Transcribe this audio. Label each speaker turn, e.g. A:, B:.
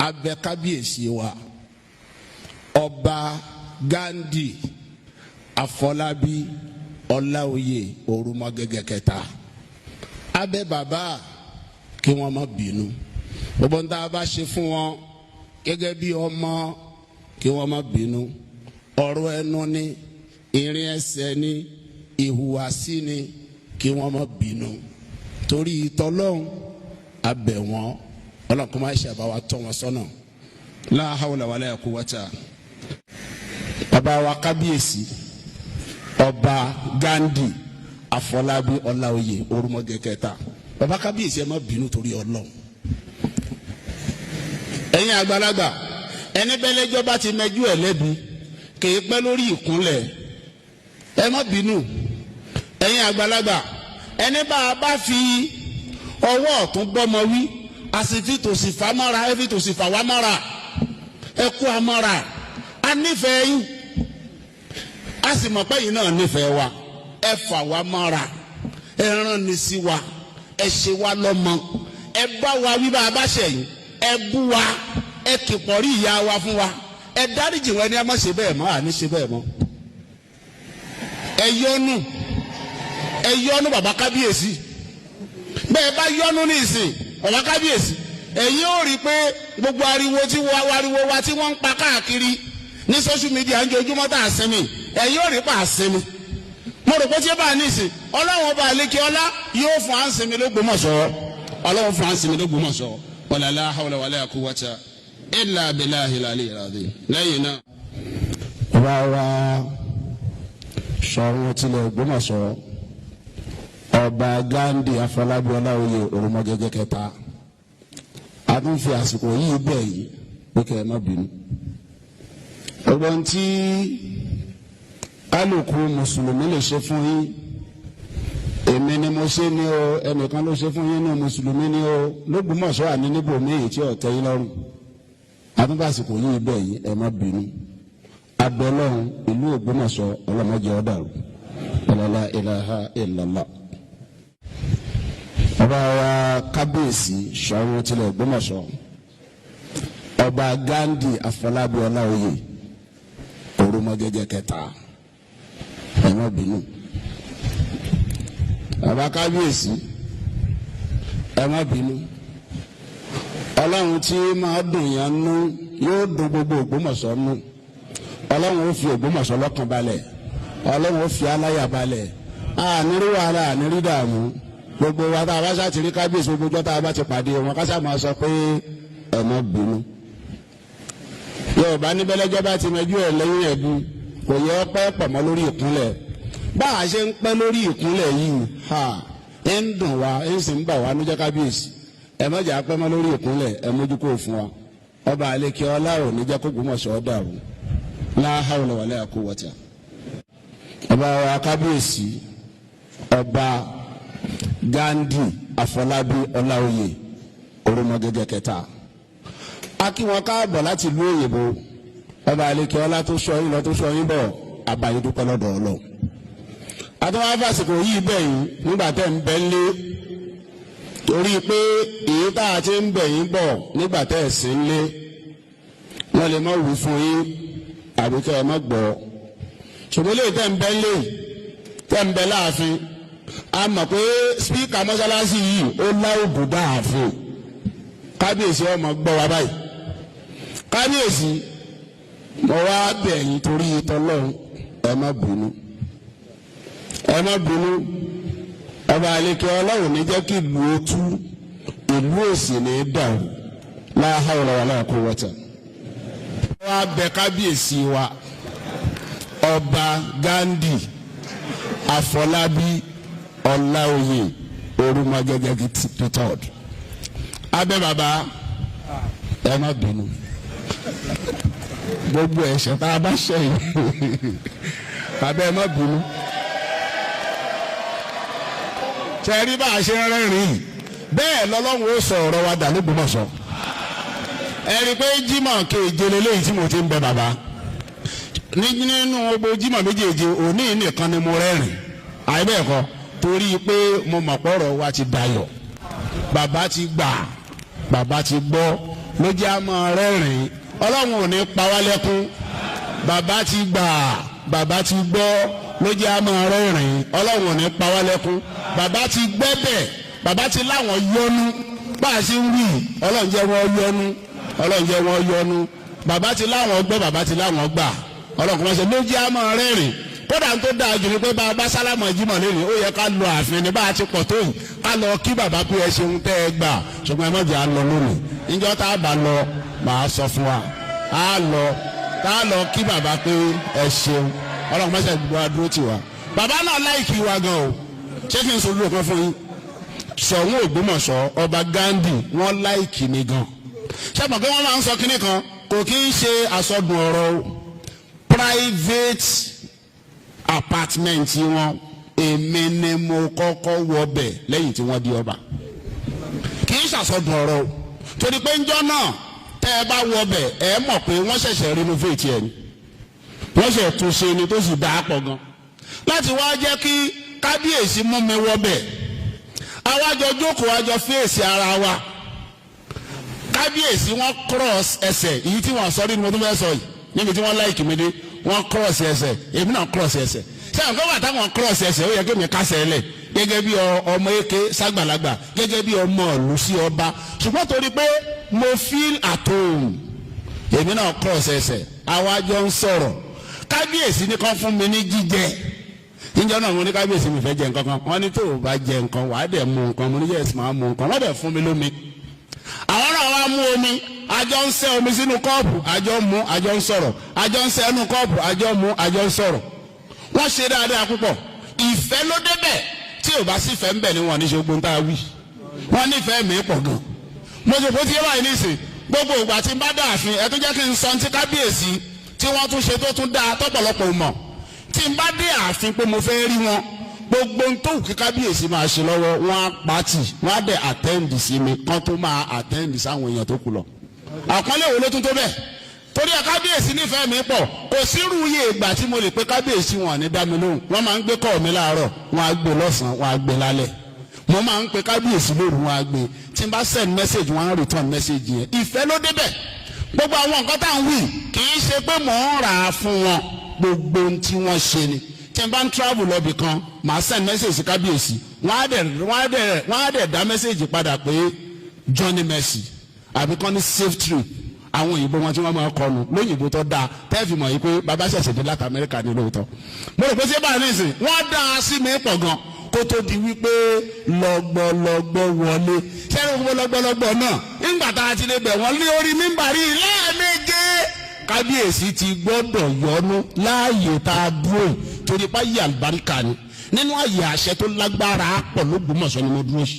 A: Abẹ kábíyèsí wa Ọba Ghandi Afọlábí Ọláoyè Orúmọgẹ́gẹ́ kẹta, abẹ bàbá kí wọ́n má bínú. Gbogbo ń tá a bá ṣe fún wọn gẹ́gẹ́ bí ọmọ, kí wọ́n má bínú. Ọ̀rọ̀ ẹnu ni, ìrìn ẹsẹ̀ ni, ìhùwàsí ni, kí wọ́n má bínú torí ìtọ́lọ́hún. Abẹ wọn, Ọlọ́run kó má ṣe àbáwá tọ́ wọn sọ́nà. La hawla wala quwwata. Bàbá wa kábíyèsí Ọba Ghandi Afọlábí Ọláoyè Orúmọgẹ́gẹ́ kẹta, bàbá kábíyèsí, ẹ má bínú torí Ọlọ́run. Ẹ̀yin àgbàlagbà, ẹni bẹ́lẹ́jọ́ bá ti mẹjú ẹ̀ lẹ́bi kì í pẹ́ lórí ìkúnlẹ̀. Ẹ má bínú. Ẹ̀yin àgbàlagbà, ẹni bá a bá fi ọwọ́ ọ̀tún gbọ́mọ wí, a sì fi tòsì fà mọ́ra, ẹ fi tòsì fà wá mọ́ra, ẹ kú amọ́ra. A nífẹ̀ẹ́ yín, a sì mọ̀ pé yín náà nífẹ̀ẹ́ wa. Ẹ fà wá mọ́ra, ẹ rán ni sí wa, ẹ ṣe wá lọ́mọ, ẹ bá wa wí bá a bá ṣẹ̀yìn, ẹ bú wa, ẹ kìpọ̀ rí ìyá wa fún wa, ẹ dáríjì wọn. Ẹni a má ṣe bẹ́ẹ̀ mọ́, àní ṣe bẹ́ẹ̀ mọ́. Ẹ yọ́nú, ẹ yọ́nú, bàbá kábíyèsí. Bẹ́ẹ̀ bá yọ́nú ní ìsìn, bàbá kábíyèsí, ẹ̀yin ó rí i pé gbogbo ariwo tí wọ́n ariwo wa tí wọ́n ń pa káàkiri ní social media ń jojúmọ́ tá a sinmi, ẹ̀yin ó rí pa àsinmi. Mo rò pé tí ó bá ní ìsìn, Ọlọ́run ọba àlekè ọlá yóò fún à ń sinmi l'Ógbómọ̀ṣọ́. Ọlọ́run fún à ń sinmi l'Ógbómọ̀ṣọ́. Wala la hawla wala quwwata illa billahi al-aliyyil azim. Lẹ́yìn náà, bàbá wa Ṣọ̀ún tilẹ̀ Ògbómọ̀ṣọ́, Ọba Ghandi Afọlábí Ọláoyè Òròmọgẹ́gẹ́ kẹta, a tún fi àsìkò yìí bẹ̀ yìí pé kẹ́ ẹ má bínú. Gbogbo ohun tí kálukú mùsùlùmí lè ṣe fún yín, èmi ni mo ṣe ní o, ẹnìkan ló ṣe fún yín ní mùsùlùmí ní o l'Ógbómọ̀ṣọ́ àní níbòmíì tí ò tẹ́ yín lọ́rùn, a tún fi àsìkò yìí bẹ̀ yìí, ẹ má bínú. Abẹ́lọ́run, ìlú Ògbómọ̀ṣọ́, ọlọ́mọdé ọ̀dàrú. La ilaha illallah. Ọba wa kábíyèsí Ṣọ̀ún tilẹ̀ Ògbómọ̀ṣọ́, Ọba Ghandi Afọlábí Ọláoyè Òròmọgẹ́gẹ́ kẹta, ẹ má bínú. Bàbá kábíyèsí, ẹ má bínú. Ọlọ́run tí máa dùn yẹn nú yóò dùn gbogbo Ògbómọ̀ṣọ́ nú. Ọlọ́run ó fi Ògbómọ̀ṣọ́ lọ́kàn balẹ̀, Ọlọ́run ó fi aláyà balẹ̀. Ànírí wàhálà, ànírí dààmú. Gbogbo wa tá a bá ṣáà ti rí kábíyèsí, gbogbo ọjọ́ tá a bá ti pàdé wọn, ká ṣáà máa sọ pé ẹ má bínú. Yorùbá níbẹ̀lẹ́jọ́ bá ti mẹjú ẹ̀ lẹ́yìn ẹ̀bù, kò yẹ pẹ́ pọ̀ mọ́ lórí ìkúnlẹ̀. Bá a ṣe ń pẹ́ lórí ìkúnlẹ̀ yìí, ha ń dùn wá, ń sì ń bà wá nújẹ́. Kábíyèsí, ẹ má jà pẹ́ mọ́ lórí ìkúnlẹ̀, ẹ mójú kó fún wa. Ọba àlekè ọlá ò ní jẹ́ kó Ògbómọ̀ṣọ́ dàrú. La hawla wala quwwata. Ọba wa kábíyèsí Ọba Ghandi Afọlábí Ọláoyè Òròmọgẹ́gẹ́ kẹta, a kí wọn káàbọ̀ láti ìlú òyìnbó. Ọba àlekè ọlá tó sọ yín lọ, tó sọ yín bọ̀, àbáyé dúpẹ́ lọ́dọ̀ Ọlọ́run. Àtúwọ́n fàsìkò yìí bẹ̀ yín nígbà tẹ́ ń bẹ́ lé, torí pé èyí tá a ti ń bẹ̀ yín bọ̀ nígbà tẹ́ ẹ̀ sí ń lé, wọ́n lè má wí fún yín àbí kẹ́ ẹ má gbọ́. Ṣùgbọ́n lè tẹ́ ń bẹ́ lé, tẹ́ ń bẹ láàfin, a mọ̀ pé speaker mọ́sálásí yìí ó láòbù dáàfin. Kábíyèsí ọmọ gbọ́ wa báyìí. Kábíyèsí, mo wá bẹ̀ yín torí tọlọ́run, ẹ má bínú, ẹ má bínú. Ọba àlekè Ọlọ́run ní jẹ́ kí ìlú ó tú, ìlú òsì ní dàrú. La hawla wala quwwata. Wá bẹ̀ kábíyèsí wa Ọba Ghandi Afọlábí Ọláoyè Orúmọgẹ́gẹ́ the third, abẹ́ bàbá, ẹ má bínú. Gbogbo ẹ̀ṣẹ̀ tá a bá ṣẹ̀ yìí, bàbá, ẹ má bínú. Ṣe rí bá a ṣe ń rẹ́rìn-ín bẹ́ẹ̀ lọ́lọ́run ó sọ ọ̀rọ̀ wa dà l'Ógbómọ̀ṣọ́. Ẹ rí i pé Jímọ̀ keje lélẹ́yìí tí mo ti ń bẹ bàbá nínú gbogbo Jímọ̀ méjèèjì, òní nìkan ni mo rẹ́rìn. Àìbẹ́ẹ̀kọ́, torí pé mo mọ̀ pọ̀rọ̀ wa ti dayọ̀, bàbá ti gbà, bàbá ti gbọ́. Ló jẹ́ àmọ́ rẹ́rìn-ín. Ọlọ́run ò ní pa wá lẹ́kún. Bàbá ti gbà, bàbá ti gbọ́, ló jẹ́ àmọ́ rẹ́rìn-ín. Ọlọ́run ò ní pa wá lẹ́kún. Bàbá ti gbẹ́bẹ̀, bàbá ti láwọn yọnu. Bá a ṣe ń wí, Ọlọ́run jẹ́ wọ́n yọnu, Ọlọ́run jẹ́ wọ́n yọnu. Bàbá ti láwọn gbọ́, bàbá ti láwọn gbà. Ọlọ́run kò má ṣe ló jẹ́ àmọ́ rẹ́rìn. Kódà tó dáa jù ni pé bá a bá sálámọ̀ jímọ̀ lẹ́nu, ó yẹ ká lọ ààfin ní bá a ti pọ̀ tó yìí, ká lọ kí bàbá pé ẹ ṣeun tẹ́ ẹ gbà. Ṣùgbọ́n ẹ má jẹ́ à lọ lónìí. Níjọ́ tá a bá lọ, màá sọ fún wa, á lọ, tá a lọ kí bàbá pé ẹ ṣeun. Ọlọ́run má ṣe gbogbo adúró tì wá. Bàbá náà láìkí wa gan o. Ṣé kí n sọ olú kan fún yín? Ṣọ̀ún Ògbómọ̀ṣọ́, ọba Gandhi, wọ́n láìkí mi gan. Ṣé mọ̀ pé wọ́n máa ń sọ kínní kan, kò kí ń ṣe àsọdùn ọ̀rọ̀ o. Private apartment wọn, èmi ni mo kọ́kọ́ wọbẹ̀ lẹ́yìn tí wọ́n di ọba. Kì í ṣàsọdùn ọ̀rọ̀ o, torí pé ńjọ́ náà tẹ́ ẹ bá wọbẹ̀, ẹ mọ̀ pé wọ́n ṣẹ̀ṣẹ̀ renovate ẹ̀ ni, wọ́n ṣẹ̀ tún ṣe ni, tó sì dáa pọ̀ gan. Láti wá jẹ́ kí kábíyèsí mú mi wọbẹ̀, àwa jọ jókòó, àjọ fèsì ara wa. Kábíyèsí wọ́n cross ẹsẹ̀, èyí tí wọ́n sọ ní mo tún fẹ́ sọ yìí, níbi tí wọ́n láìkì mi dé, wọ́n cross ẹsẹ̀, èmi náà cross ẹsẹ̀. Ṣé àwọn kọ́wà táwọn cross ẹsẹ̀, ó yẹ kí mi kásẹ̀ lẹ̀ gẹ́gẹ́ bí ọmọ eke ságbàlagbà, gẹ́gẹ́ bí ọmọ ìlú sí ọba. Ṣùgbọ́n torí pé mo feel at home, èmi náà cross ẹsẹ̀, àwa jọ ń sọ̀rọ̀. Kábíyèsí ní kán fún mi ní jíjẹ níjọ́ náà. Mo ní, "Kábíyèsí, mi fẹ́ jẹ nǹkan kan." Wọ́n ní, "Tó o bá jẹ nǹkan, wàá dẹ̀ mu nǹkan." Mo ní, "Yes, máa mu nǹkan." Wọ́n dẹ̀ fún mi lómi. Àwọn náà wá mú omi, àjọ ń sẹ́ omi sínú kọ́ọ̀pù, àjọ ń mu, àjọ ń sọ̀rọ̀, àjọ ń sẹ́ inú kọ́ọ̀pù, àjọ ń mu, àjọ ń sọ̀rọ̀. Wọ́n ṣe dáadáa púpọ̀. Ìfẹ́ ló débẹ̀. Tí ò bá sì fẹ́ ń bẹ̀ ni wọ́n ní ṣe ogun tá a wí. Wọ́n nífẹ̀ẹ́ mi pọ̀ gan. Mo ṣe bó ti yé báyìí nísìn. Gbogbo ìgbà tí n bá dáàfin, ẹ tún jẹ́ kí n sọ ní ti kábíyèsí tí wọ́n tún ṣe tó tún dáa tọ́pọ̀lọpọ̀ mọ̀. Tí n bá dé ààfin pé mo fẹ́ rí wọn, gbogbo ohun tó wù kí kábíyèsí máa ṣe lọ́wọ́, wọ́n á pàtì, wọ́n á dẹ̀ attend sí mi kán tó máa attend sáwọn èèyàn tó kù lọ. Àpọ́nlé wo ló tún tó bẹ́ẹ̀? Torí ẹ, kábíyèsí nífẹ̀ẹ́ mi pọ̀. Kò sírú iye ìgbà tí mo lè pe kábíyèsí, wọn ní dá mi lóhùn. Wọ́n máa ń gbé call mi láàárọ̀, wọ́n á gbé lọ́sàn-án, wọ́n á gbé lálẹ́. Mo máa ń pe kábíyèsí lóru, wọ́n á gbé. Tí n bá send message, wọ́n á return message yẹn. Ìfẹ́ ló débẹ̀. Gbogbo àwọn nǹkan tá à ń wí, kì í ṣe pé mò ń rà á fún wọn, gbogbo ohun tí wọ́n ṣe ni. Tí n bá ń travel lọ bì kan, màá send message sí kábíyèsí, wọ́n á dẹ̀ dá message padà pé "Journey mercy" àbí kán ní "safe trip". Àwọn òyìnbó wọn tí wọ́n máa kọnu lóyìnbó tó dáa, tẹ́ẹ̀fì mọ̀ yìí pé bàbá ṣẹ̀ṣẹ̀ dé láti Amẹ́ríkà ní lóòótọ́. Mo rò pé ṣé báyìí nísìn, wọ́n dá a sí mi pọ̀ gan kó tó di wípé lọ́gbọ́lọ́gbọ́ wọlé. Sẹ́ni gbogbo lọ́gbọ́lọ́gbọ́ náà, nígbà tá a ti lè bẹ̀ wọ́n ní orí mímbàrí lẹ́ẹ̀méje, kábíyèsí ti gbọ́dọ̀ yọnu láàyè tá a dúró yìí, torí pa yí àlùbáríkà ni, nínú àyè àṣẹ tó lágbára pọ̀ lÓgbómọ̀ṣọ́ ni mo dúró sí.